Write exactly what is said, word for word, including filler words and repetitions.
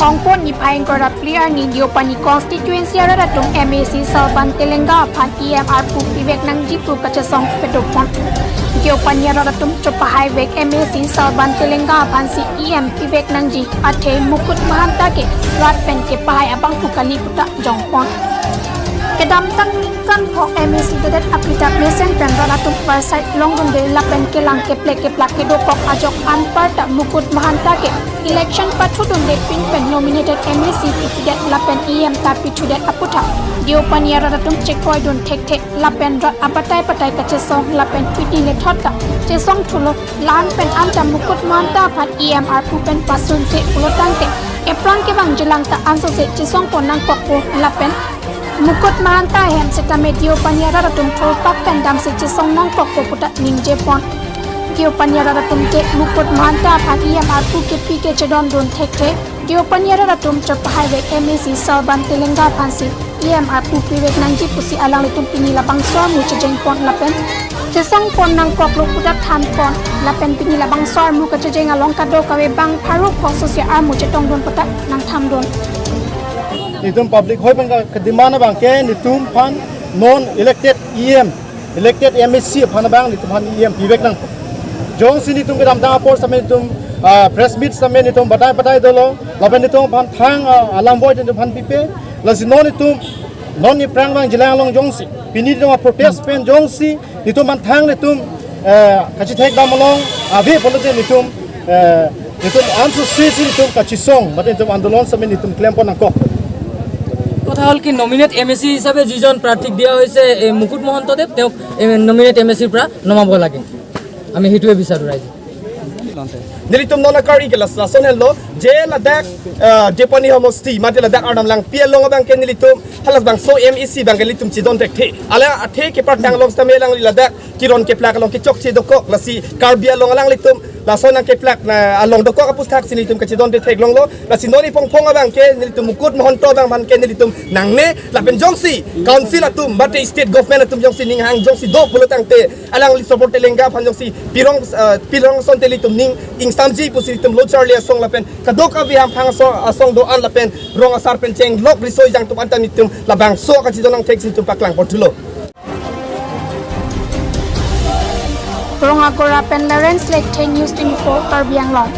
Khongpon niphai ingkoi ra phli arni Deopani constituency arat atum M A C Sarban Telenga aphan E M arpu pivek nangji pu kachesong pado pon. Deopani arat atum chopahai vek M A C Sarban Telenga aphansi E M pivek nangji, athe Mukut Mahanta ke rat pen kepahai abang pu kali puta jong pon. Kedamtang ningkan pho M A C dedet aphi ta mesen pen rat atum varsai longdunde lapen kelang keplek keplak kedokok ajok anparta Mukut Mahanta ke election pathudunde pin pen nominated M A C pipidet lapen E M ta pithudet aputhak Deopani arat atum chekoidun thekthe lapen rat abatai batai kachesong lapen pini lethot ta chesong thulo, la-an pen anta Mukut Mahanta aphan E M arpu pen pasunse pulo tangte, ephrang kevang jilang ta ansose chesong pon nangkokpo lapen Mukut Mahanta ahem setame Deopani arat atum thurpak pen damsi chesong nangkokpo puta ningje pon. Deopani arat atum ke Mukut Mahanta aphan E M arpu kepi kechedondun thekthe, Deopani arat atum chopahai vek M A C Sarban Telenga aphansi E M arpu pivek nangji pusi alanglitum pini labangso armu chejeng pon lapen chesong pon nangkoklo puta than pon lapen pini labangso armu kachejeng along kadokave bang pharo pho sose armu chetongdun puta nangthandun. Itum public hoi pen ka, ka demand abang ke netum aphan non elected E M, elected M A C aphan abang netum aphan E M pivek nang. Jongsi netum kedamtang apor setame netum, ah, press meet setame netum batai batai dolo, lapen netum aphan thang, ah, alam voi netum aphan pipe, lasi non netum, non ephrang vang jilang along jongsi pini netum protest pen jongsi netum aphan thang netum, eh, kachithek dam along ave pulote netum, eh, netum ansose si netum kachesong, mate netum andolon setame netum klem pon nangkok. কথা হ'ল কি, nominate M A চি হিচাপে যিজন প্ৰাৰ্থীক দিয়া হৈছে এই মুকুট মহন্ত দেৱ, তেওঁক নমিনেট এম এ চিৰ পৰা নমাব লাগে। আমি সেইটোৱে বিচাৰোঁ ৰাইজে। Nelitum non akari ke las lason henlo, je ladak, eh, Deopani homosti, mate ladak Arnam Langpi along abang ke nelitum halabangso M A C abang ke nelitum chedon thekthe. Alang athe kepar tang along setame alangli ladak kiron keplak along kechokche dokok, lasi Karbi along alanglitum lason nangkeplak na along dokok aputhak si nelitum kachedonde theklonglo. Lasi non ipong pong abang ke nelitum Mukut Mahanta abang aphan ke nelitum nangne lapen jongsi council atum mate state government atum jongsi ning hang jongsi do pulo tangte alangli Sarban Telenga aphan jongsi pirong, eh, pirong asonte nelitum ning ingsamji pusi nelitum lo charli asong lapen kadokave hamphang asong, asong do-an lapen rong asar pen chenglok riso ejang atum anta nelitum labangso kachedon nang thek si nelitum paklang pon thulo. Rong Agora pen Lawrence Lekthe, News twenty-four, Karbi Anglong.